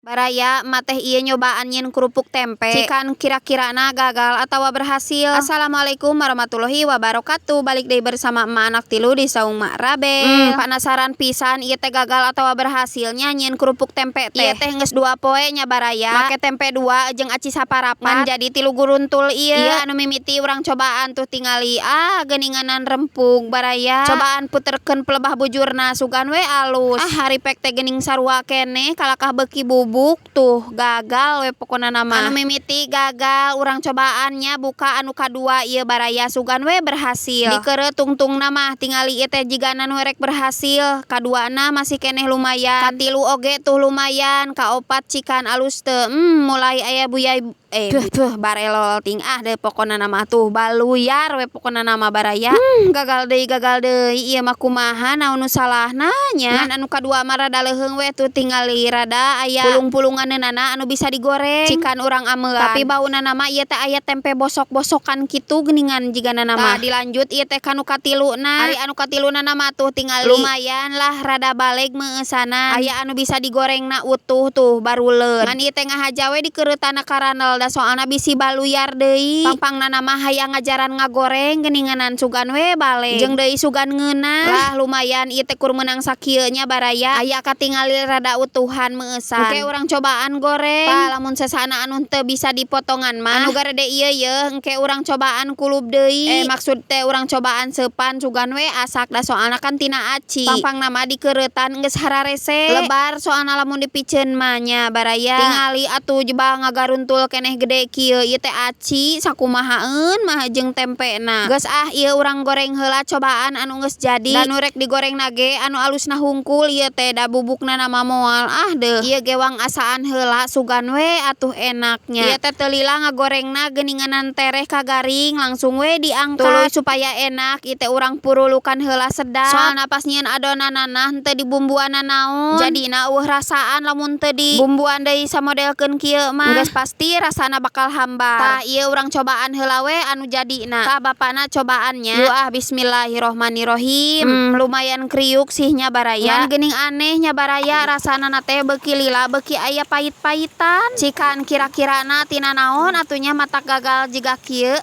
Baraya emak teh ieu nyobaan nyieun kerupuk tempe, cikan kira-kirana gagal atawa berhasil. Assalamualaikum warahmatullahi wabarakatuh. Balik deui bersama emak anak tilu di Saung Mak Rabe. Penasaran pisan ieu teh gagal atawa berhasilnya nyieun kerupuk tempe teh. Ieu teh geus 2 poe nya, baraya. Make tempe dua jeung aci saparapat. Ngan jadi tilu guruntul ieu. Ieu anu mimiti urang cobaan tuh, tingali, ah, geuninganan rempug, baraya. Cobaan puterkeun pelebah bujurna, sugan we alus. Ah, ari pek teh geuning sarua keneh, kalakah beuki bubuk. Tuh, gagal we pokona mah. Anu mimiti gagal, urang cobaan nya buka anu kadua ieu, baraya, sugan we berhasil. Dikeureuh tungtungna mah, tingali, ieu teh jigana nu erek berhasil. Kaduana masih keneh lumayan, katilu oge tuh lumayan, kaopat cikan alus teu. Mulai aya buyay, eh, beuh, barelol ting. Ah deh, pokona mah tuh baluyar we pokona mah, baraya. Gagal deui, gagal deui ieu mah. Kumaha, naon nu salahna nya? Ngan anu kadua mah rada leuheung we tuh, tingali, rada aya pulung-pulunganeunana anu bisa digoreng. Cikan urang ameuan, tapi bauna mah ieu teh aya tempe bosok-bosokan kitu geuningan jigana mah. Tah, dilanjut ieu teh kanu katiluna. Ari anu katiluna mah tuh, tingali, lumayan lah, rada baleg meusana, aya anu bisa digorengna utuh tuh, baruleun. Ngan ieu teh ngahaja we dikeureutana karanel, da soalna bisi baluyar deui. Pangpangna mah hayang ngajaran ngagoreng geuninganan, sugan we baleg jeung deui sugan ngeunah lah. Lumayan ieu teh kur meunang sakieu nya, baraya. Aya katingali rada utuhan meueusan. Engke urang cobaan goreng. Tah, lamun sesana anu teu bisa dipotongan mah, anu garede ieu yeuh, engke urang cobaan kulub deui, eh, maksud teh urang cobaan seupan, sugan we asak, da soalna kan tina aci. Pangpangna mah dikeureuttan geus hararese lebar, soalna lamun dipiceun mah nya, baraya. Tingali atuh, jebah ngagaruntul keneh gede kieu. Ieu teh aci sakumahaeun mah jeung tempena. Geus ah, ieu urang goreng heula cobaan anu geus jadi, da nu rek digorengna ge anu alusna hungkul ieu teh, da bubukna mah moal. Ah deuh, ieu ge wang asaan heula, sugan we atuh enaknya. Ieu teh teu lila ngagorengna geuninganan, tereh kagaring langsung we diangkat. Tuluy supaya enak ieu teh urang purulukan heula sedap, soalna pas nyieun adonanana henteu dibumbuan nanaon, jadina euweuh rasaan. Lamun teu dibumbuan deui samodelkeun kieu mah, geus pasti rasana bakal hambar. Tah, ieu urang cobaan heula we anu jadina. Tah, bapana cobaannya. Yuk ah, bismillahirrohmanirrohim. Lumayan kriuk sih nya, baraya. Ngan geuning aneh nya, baraya, rasana na teh beuki lila beuki aya pait-paitan. Cikan kira-kirana tina naon atuh nya matak gagal jiga kieu?